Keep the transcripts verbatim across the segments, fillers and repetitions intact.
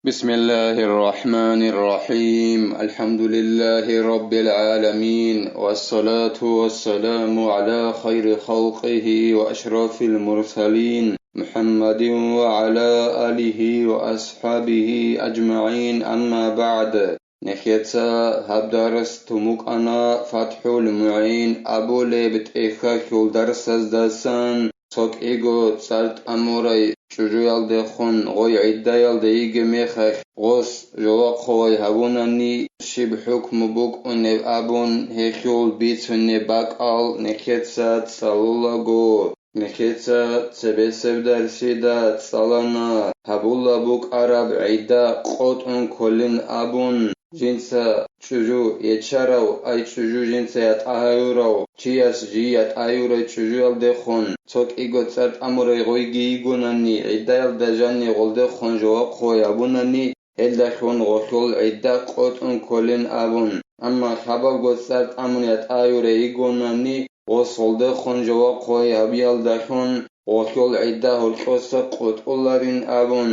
بسم الله الرحمن الرحيم. الحمد لله رب العالمين، والصلاة والسلام على خير خلقه وأشرف المرسلين، محمد وعلى آله وأصحابه أجمعين، أما بعد. Нехеца гьаб дарс тун букӀана ФатхӀул МугӀин абулеб тӀехьалъул дарсаздасан. Цо кӀиго цӀар тӀамурай чӀужуялдехун гъой гӀиддаялда йигеб мехалъ, гъос жаваб хъвай гьабунани, щиб хӀукму букӀунеб абун, гьелъул бицунеб бакӀал нехеца цӀалулаго, нехеца цебесеб дарсида цӀалана, гьабула букӀараб гӀидда къотӀун кколин абун, жинца чӀужу ячарав, ай чӀужу жинца ятӀа гьаюрав чияс жий ятӀа гьаюрай чӀужуялдехун, цо кӀиго цӀар тӀамурай гъойги йигонани, гӀиддаялда жанни гъолдехун жаваб хъвай гьабунани, гьелдалъун гъолъул гӀидда къотӀун кколин абун. Амма лъабабго цӀар тӀамун ятӀа гьаюрай йигонани, гъос гъолдехун жаваб хъвай гьабиялдалъун гъолъул гӀидда гьоркьоса къотӀуларин абун.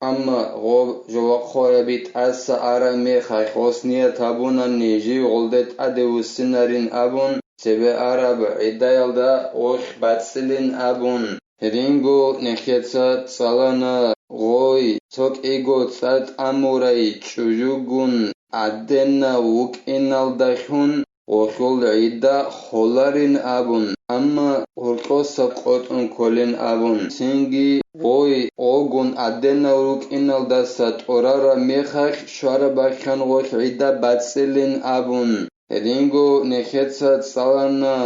Амма гъоб жаваб хъваби тӀаса араб мехалъ гъос ният гьабунани, жив гъолде тӀаде вуссинарин абун, цебе араб гӀиддаялда гъолъ бацӀцӀилин абун. Гьединго нехеца цӀалана гъой, цо кӀиго цӀар тӀамурай чӀужугун гӀаденав вукӀиналдалъун, гъолъул гӀидда холарин абун, амма гьоркьоса къотӀун кколин абун, цинги гъой гъогун гӀаденав рукӀиналдаса тӀорараб мехалъ щвараб бахъан гъолъ гӀидда бацӀцӀилин абун. Гьединго нехеца цӀалана,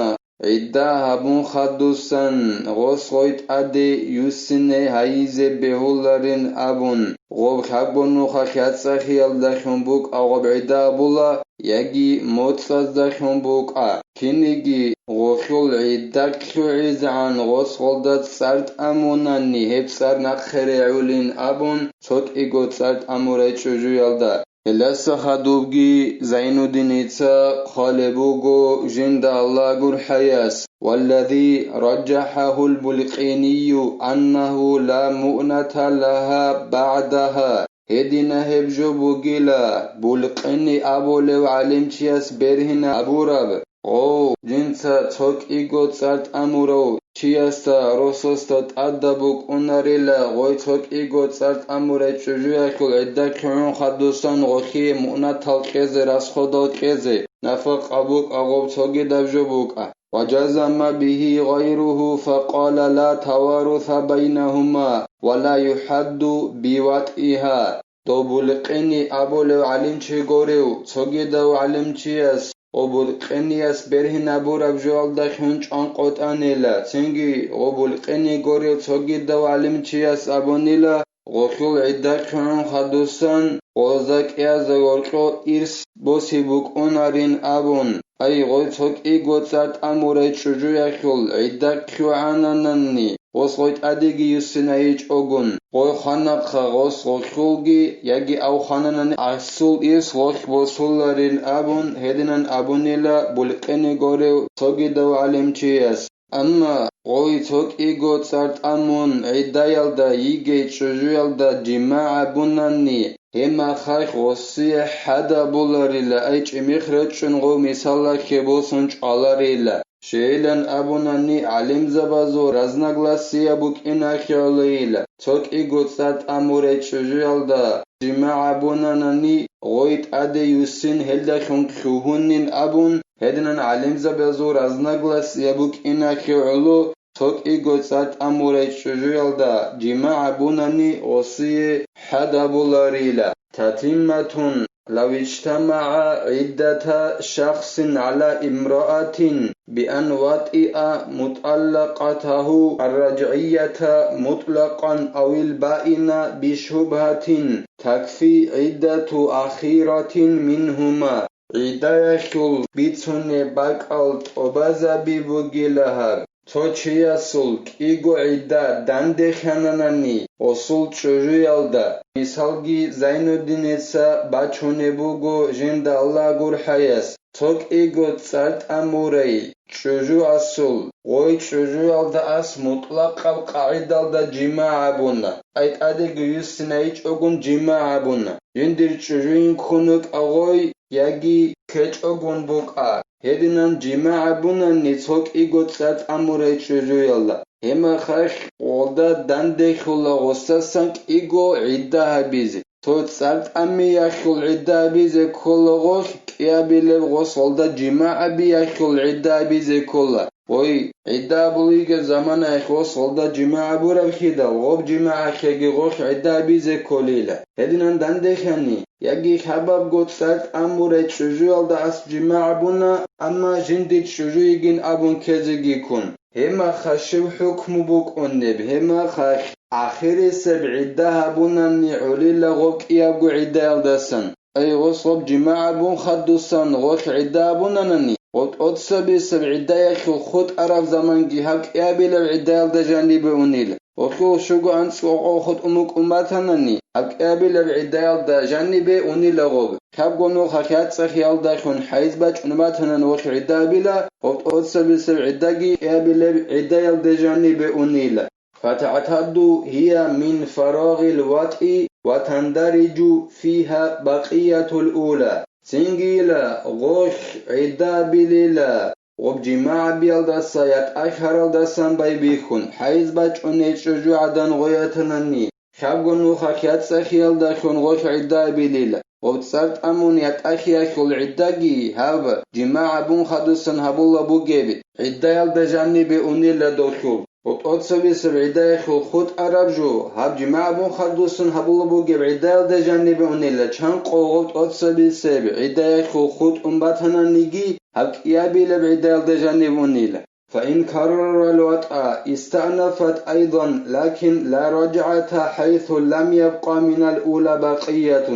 гӀидда гьабун хадусан гъос гъой тӀаде юссине гьайизе бегьуларин абун, гъоб лъабго нухалъ яцӀцӀалъиялдалъун букӀа гъоб гӀидда абула, яги моцӀаздалъун букӀа, кинниги гъолъул гӀидда лъугӀизегӀан гъос гъолда цӀар тӀамунани, гьеб цӀар нахъе регӀулин абун, цо кӀиго цӀар тӀамурай чӀужуялда. Гьелдаса хадубги Зайнуддиница хъвалеб буго жинда Аллагь гурхӀаяс: «Валлази ражжахӀагьул Булкъинийю аннагьу ла муъната лагьа багӀдагьа». Гьедина гьеб жо бугила, Булкъини абулев гӀалимчияс бергьинабураб. Гъов, жинца цо кӀиго цӀар тӀамурав чиясда росасда тӀадаб букӀунарила гъой цо кӀиго цӀар тӀамурай чӀужуялъул гӀидда лъугӀун хадусан гъолъие муънатал кьезе, расходал кьезе, нафакъа букӀа гъоб цогидаб жо букӀа. «Ва жазама бигьи гъайругьу факъала ла таваруса байнагьума ва ла юхӀадду биватӀигьа». Дов Булкъини абулев гӀалимчи горев цогидав гӀалимчияс, гъо Булкъинияс бергьинабураб жоялдалъун чӀванкъотӀанила, цинги гъо Булкъини горев цогидав гӀалимчияс абунила, гъолъул гӀидда лъугӀун хадусан, гъозда кӀиязда гьоркьо ирс босизе букӀунарин абун. Ай, гъой цо кӀиго цӀар тӀамурай чӀужуялъул гӀидда лъугӀананани, гъос гъой тӀадеги юссинайичӀогун, гъой хванахъа гъос гъолъулги, яги ав хвананани гӀасул ирс гъолъ босуларин абун, гьединан абунила Булкъини горев цогидав гӀалимчияс. Амма гъой цо кӀиго цӀар тӀамун гӀиддаялда йигей чӀужуялда жимагӀ гьабунани, гьеб мехалъ гъосие хӀад гьабуларила, ай чӀимихъ речӀчӀун гъов мисалалъе босун чӀваларила. Щайилан абунани, гӀалимзабазул разногласие букӀиналъе гӀолойила, цо кӀиго цӀар тӀамурай чӀужуялда жимагӀ гьабунанани, гъой тӀаде юссин гьелдалъун лъугьунин абун, гьединан гӀалимзабазул разногласие букӀиналъе гӀоло, цо кӀиго цӀар тӀамурай чӀужуялда жимагӀ гьабунани гъосие хӀад гьабуларила. Татимматун, лав иджтамагӀа гӀиддата шахсин гӀала имраатин биан ватӀиа мутӀаллакъатагьу арражгӀията мутӀлакъан авил баина бишубгьатин такфи гӀиддату ахиратин мингьума. ГӀиддаялъул бицунеб бакӀал тӀубазаби бугила гьаб. Цо чиясул кӀиго гӀидда дандехьананани гъосул чӀужуялда, мисалги Зайнуддиница бачунеб буго жинда Аллагь гурхӀаяс, цо кӀиго цӀар тӀамурай чӀужуасул, гъой чӀужуялда ас мутӀлакъаб къагӀидалда жимагӀ гьабуна, ай тӀадеги юссинайичӀогун жимагӀ гьабуна, жиндир чӀужуйин ккун вукӀа гъой, яги ккечӀогун букӀа. Гьединан жимагӀ гьабунани цо кӀиго цӀар тӀамурай чӀужуялда, гьемахъахь гъолда данде хьула гъосасан кӀиго гӀидда гьабизе. Цо цӀар тӀамиялъул гӀидда гьабизе ккола гъолъ, кӀиабилеб гъос гъолда жимагӀ гьабиялъул гӀидда гьабизе ккола. Гъой, гӀидда абулеб заманаялъ гъос гъолда жимагӀ гьабураб хидал, гъоб жимагӀалъеги гъолъ гӀидда гьабизе кколила. Гьединан дандехьани, яги хабабго цӀар тӀамурай чӀужуялда ас жимагӀ гьабуна, амма жиндир чӀужу йигин абун ккезеги ккун. Гьемахъа щиб хӀукму букӀунеб? Гьемахъа ахирисеб гӀидда гьабунани гӀолила гъоб кӀиябго гӀиддаялдасан. Ай гъос гъоб жимагӀ гьабун хадусан гъолъ гӀидда гьабунанани, гъоб тӀоцабисеб гӀиддаялъул хутӀараб заманги гьаб кӀиабилеб гӀиддаялда жанибе унила. Гъолъул щуго анцӀго къо хутӀун букӀун батанани, гьаб кӀиабилеб гӀиддаялда жанибе унила гъоб. Хабго нухалъ яцӀцӀалъиялдалъун хӀайз бачӀун батанани гъолъ гӀидда гьабила, гъоб тӀоцабисеб гӀиддаги кӀиабилеб гӀиддаялда жанибе унила. فتعتد هي من فراغ الوطء وتندرج فيها بقية الأولى. Цинги йила гъолъ гӀидда гьабилила, гъоб жимагӀ гьабиялдаса я тӀахьаралдасан байбихьун, хӀайз бачӀуней чӀужугӀадан гъой ятанани, хабго нухалъ яцӀцӀалъиялдалъун гъолъ гӀидда гьабилила, гъоб цӀар тӀамун я тӀахьиялъул гӀиддаги гьаб, жимагӀ гьабун хадусан гьабула бугеб, гӀиддаялда жанибе унила долъул. Гъоб тӀоцабисеб гӀиддаялъул хутӀараб жо, гьаб жимагӀ гьабун хадусан гьабула бугеб гӀиддаялда жанибе унила, чанкъо гъоб тӀоцабисеб гӀиддаялъул хутӀун батананиги, гьаб кӀиабилеб гӀиддаялда жанибе унила. فإن كرر الوطء استأنفت أيضا، لكن لا رجعة حيث لم يبق من الأولى بقية.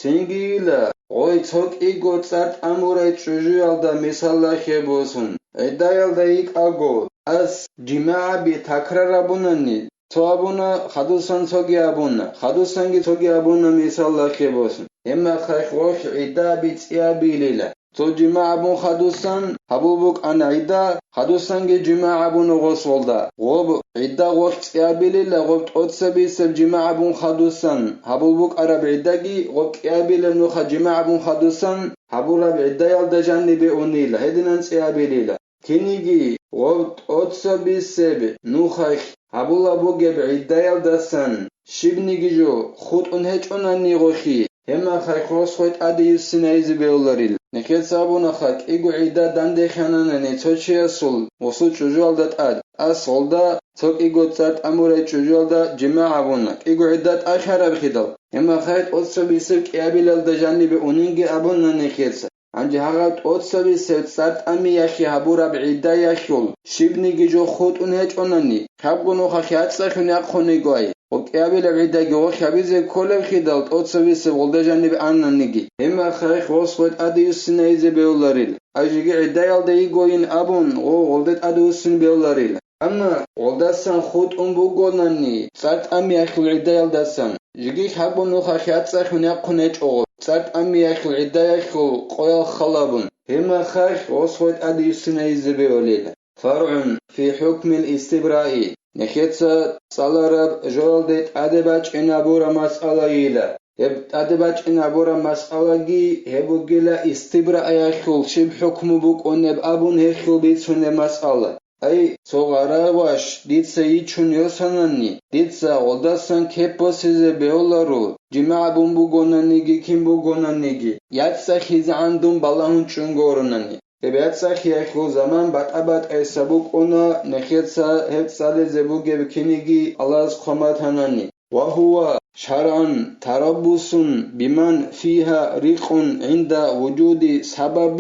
Цинги йила, гъой цо кӀиго цӀар тӀамурай чӀужуялда мисаллахъе босун, гӀиддаялда йикӀаго, ас жимагӀ гьаби такрар гьабунани, цо абуна, хадусан цоги абуна, хадусанги цоги абуна мисаллахъе босун, гьебмехалъ гъолъ гӀидда гьаби цӀиабилила. Цо жимагӀ гьабун хадусан гьабул букӀана гӀидда, хадусанги жимагӀ гьабуна гъос гъолда. Гъоб гӀидда гъолъ цӀиабилила, гъоб тӀоцабисеб жимагӀ гьабун хадусан гьабул букӀараб гӀиддаги, гъоб кӀиабилеб нуха жимагӀ гьабун хадусан гьабураб гӀиддаялда жанибе унила, гьединан цӀиабилила. Киниги гъоб тӀоцабисеб нухалъ гьабула бугеб гӀиддаялдасан щибниги жо хутӀун гьечӀонани гъолъи, гьебмехалъ гъос гъой тӀаде юссинайизе бегьуларил. Нехеца абунаха, кӀиго гӀидда дандехьананани цо чиясул гъосул чӀужуялда тӀад, ас гъолда цо кӀиго цӀар тӀамурай чӀужуялда жимагӀ гьабуна, кӀиго гӀидда тӀахьараб хидал, гьебмехалъ тӀоцабисеб кӀиабилалда жанибе унинги абуна нехеца. Гьанже гьагъаб тӀоцабисеб цӀар тӀамиялъе гьабураб гӀиддаялъул щибниги жо хутӀун гьечӀонани, хабго нухалъ яцӀцӀалъун яхъун йигоай, гъоб кӀиабилеб гӀиддаги гъолъ гьабизе кколеб хидал тӀоцабисеб гъолда жанибе ананиги, гьебмехалъ гъос гъой тӀаде юссинайизе бегьуларил. Ай жеги гӀиддаялда йигойин абун, гъо гъолда тӀаде юссин бегьуларил. Амма гъолдасан хутӀун бугонани, цӀар тӀамиялъул гӀиддаялдасан, жеги хабго нухалъ яцӀцӀалъун яхъун гьечӀо гъо, цӀар тӀамиялъул гӀиддаялъул къоял халабун, гьебмехалъ гъос гъой тӀаде юссинайизе бегьулила. فرع في حكم الاستبراء. Нехеца цӀалараб жоялде тӀаде бачӀинабураб масъала йила. Гьеб тӀаде бачӀинабураб масъалаги гьеб бугила истибраъялъул щиб хӀукму букӀунеб абун гьелъул бицунеб масъала. Ай, цо гъараваш дица йичун йосанани, дица гъолдасан кеп босизе бегьуларо, жимагӀ гьабун бугонаниги кин бугонаниги, яцӀцӀалъизегӀан дун балагьун чӀун гуронани. Гьеб яцӀцӀалъиялъул заман батӀа-батӀайса букӀуна, нехеца гьеб цӀализе бугеб киниги Аллагьас хъван батанани. وهو شرعا تربص بمن فيها رق عند وجود سبب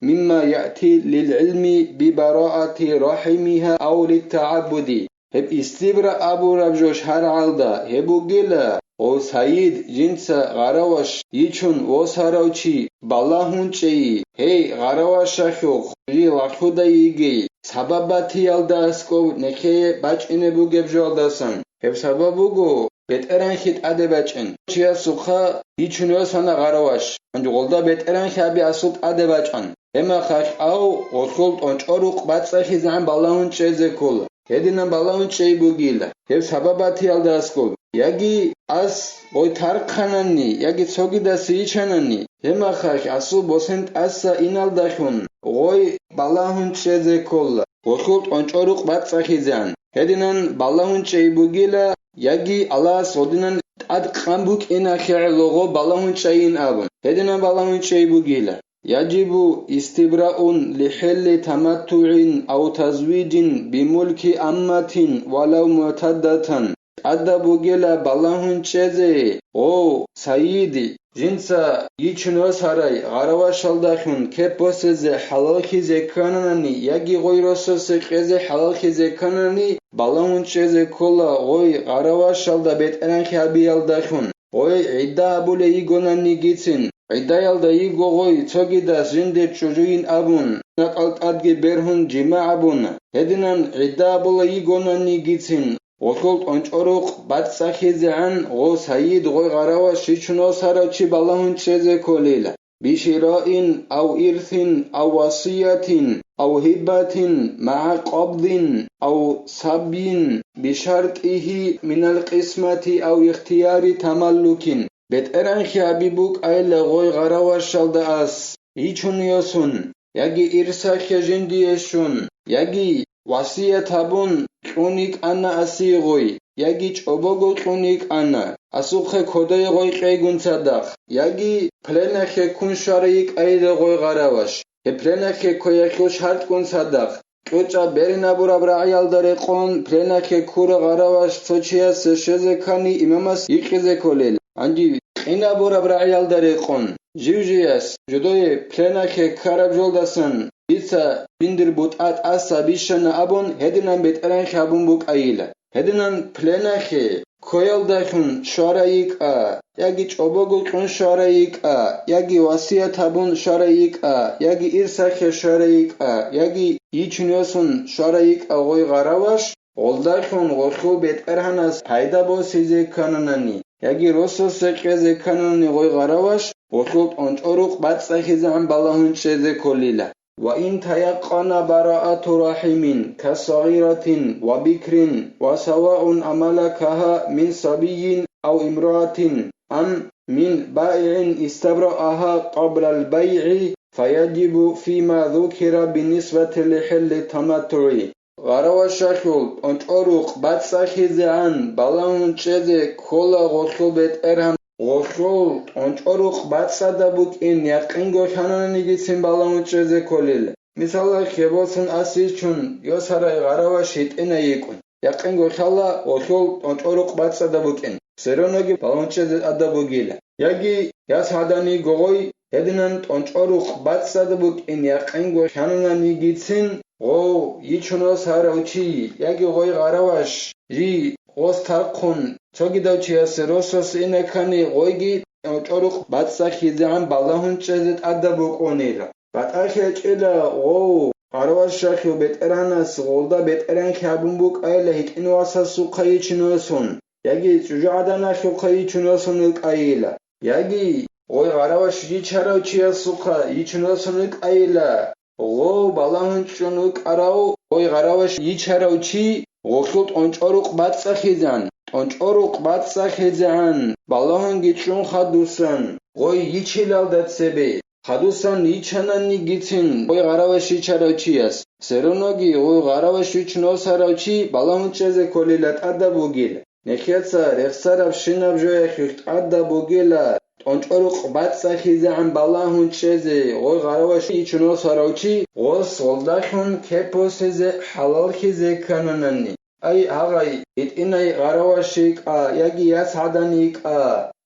مما يأتي للعلم ببراءة رحمها أو للتعبد. Гьеб истибраъ абураб жо шаргӀалда гьеб бугила, гъов сайид жинца гъараваш йичун восарав чи балагьун чӀей, гьей, гъаравашалъухъ жий лагълъуда йигей, сабаб батиялда аскӀов нехее бачӀине бугеб жоялдасан. Гьеб сабаб буго, бетӀергьанлъи тӀаде бачӀин. Чиясухъа йичун йосана гъараваш, гьанже гъолда бетӀергьанлъи аби асул тӀаде бачӀан. Гьеб мехалъ ав гъолъул тӀончӀорухъ бацӀцӀалъизегӀан балагьун чӀезе ккола. Гьединан балагьун чӀей бугила, гьеб сабаб батиялдасго, яги ас гъой тархъанани, яги цогидас йичанани, гьеб мехалъ асул босен тӀаса иналдалъун гъой балагьун чӀезе ккола, гъолъул тӀончӀорухъ бацӀцӀалъизегӀан. Гьединан балагьун чӀей бугила, яги Аллагьас гъодинан тӀадкъан букӀиналъе гӀоло гъо балагьун чӀайин абун, гьединан балагьун чӀей бугила. يجب استبراء لحل تمتع أو تزويج بملك أمة ولو معتدة. ТӀадаб бугела балагьун чӀезе, гъов, сайиди, жинца йичун йосарай гъаравашалдалъун кеп босизе хӀалаллъизе ккананани яги гъой росасе кьезе хӀалаллъизе кканани, балагьун чӀезе ккола гъой гъаравашалда бетӀергьанлъи гьабиялдалъун. Гъой гӀидда абулей йигонанигицин, гӀиддаялда йиго гъой цогидас жинде чӀужуйин абун, накӀкӀал тӀадги бергьун жимагӀ абун, гьединан гӀидда абулей йигонанигицин, гъолъул тӀончӀорухъ бацӀцӀалъизегӀан гъо сайид гъой гъараваш йичун йосарав чи балагьун чӀезе кколила. بشراء أو إرث أو وصية أو هبة مع قبض أو سبي بشرطه من القسمة أو اختيار تملك. БетӀергьанлъи гьаби букӀайила гъой гъаравашалда ас йичун йосун, яги ирсалъе жиндие щун, яги васият гьабун кьун йикӀана асие гъой, яги чӀобого кьун йикӀана, асухъе кодое гъой кьейгун цадахъ, яги пленахъе ккун щварай йикӀайила гъой гъараваш, гьеб пленахъе кквеялъул шартӀгун цадахъ, кьучӀаб беринабураб рагӀиялда рекъон пленахъе ккура гъараваш цо чиясе щвезе ккани имамас йикъизе кколел, гьанже къинабураб рагӀиялда рекъон, жив-живас жодое пленахъе ккараб жолдасан дица жиндир бутӀа тӀаса бищана абун, гьединан бетӀергьанлъи гьабун букӀайила. Гьединан пленахъе кквеялдалъун щварай йикӀа, яги чӀобого кьун щварай йикӀа, яги васият гьабун щварай йикӀа, яги ирсалъе щварай йикӀа, яги йичун йосун щварай йикӀа гъой гъараваш, гъолдалъун гъолъул бетӀергьанас пайда босизе ккананани, яги росасе кьезе ккананани гъой гъараваш, гъолъул тӀончӀорухъ бацӀцӀалъизегӀан балагьун чӀезе кколила. وإن تيقن براءة رحم كصغيرة وبكر وسواء أملكها من صبي أو امرأة أم من بائع استبرأها قبل البيع فيجب فيما ذكر بالنسبة لحل التمتع. Гъаравашалъул тӀончӀорухъ бацӀцӀалъизегӀан балагьун чӀезе ккола гъолъул бетӀергьан, гъолъул тӀончӀорухъ бацӀцӀадаб букӀин якъинго лъананигицин балагьун чӀезе кколел. Мисалалъ, гьеб босун ас йичун йосарай гъараваш гьитӀинай йикӀун, якъинго лъала гъолъул тӀончӀорухъ бацӀцӀадаб букӀин, все равноги балагьун чӀезе тӀадаб бугила. Яги яс гӀадан йиго гъой, гьединан тӀончӀорухъ бацӀцӀадаб букӀин якъинго лъананигицин, гъов, йичун йосарав чи, яги гъой гъараваш, жий, гъос тархъун, цогидав чиясе росас ине ккани, гъойги тӀончӀорухъ бацӀцӀалъизегӀан балагьун чӀезе тӀадаб букӀунила. БатӀалъи гьечӀила гъов, гъаравашалъул бетӀергьанас гъолда бетӀергьанлъи гьабун букӀайила гьитӀин васасухъа йичун йосун, яги чӀужугӀаданалъухъа йичун йосун вукӀайила, яги гъой гъараваш йичарав чиясухъа йичун йосун вукӀайила, гъов балагьун чӀун вукӀарав гъой гъараваш йичарав чи гъолъул тӀончӀорухъ бацӀцӀалъизегӀан, тӀончӀорухъ бацӀцӀалъизегӀан балагьунги чӀун хадусан гъой йичилалда цебе, хадусан йичананигицин гъой гъараваш йичарав чияс, все равноги гъой гъараваш йичун йосарав чи балагьун чӀезе кколила тӀадаб бугила. Нехеца рехсарабщинаб жоялъулъ тӀадаб бугила, тӀончӀорухъ бацӀцӀалъизегӀан балагьун чӀезе гъой гъараваш йичун йосарав чи гъос гъолдалъун кеп босизе хӀалаллъизе ккананани. Ай, гьагъай, гьитӀинай гъараваш йикӀа, яги яс гӀадан йикӀа,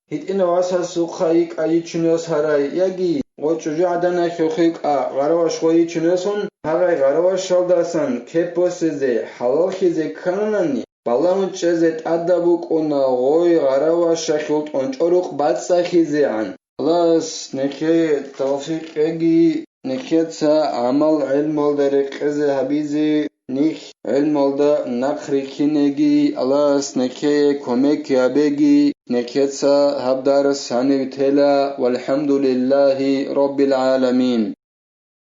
гьитӀинав васасухъа йикӀа йичун йосарай, яги гъой чӀужугӀаданалъухъ йикӀа гъараваш гъой йичун йосон, гьагъай гъаравашалдасан кеп босизе хӀалаллъизе ккананани, балагьун чӀезе тӀадаб букӀуна гъой гъаравашалъул тӀончӀорухъ бацӀцӀалъизегӀан. Аллагьас нехее тавфикъ кьеги, нехеца гӀамал гӀелмалда рекъезе гьабизе нилъ гӀелмалда нахърилълъинеги, Аллагьас нилъее кумек гьабеги, нилъеца гьаб дарс гьанив тела, валхӀамдулиллагьи раббил гӀаламин.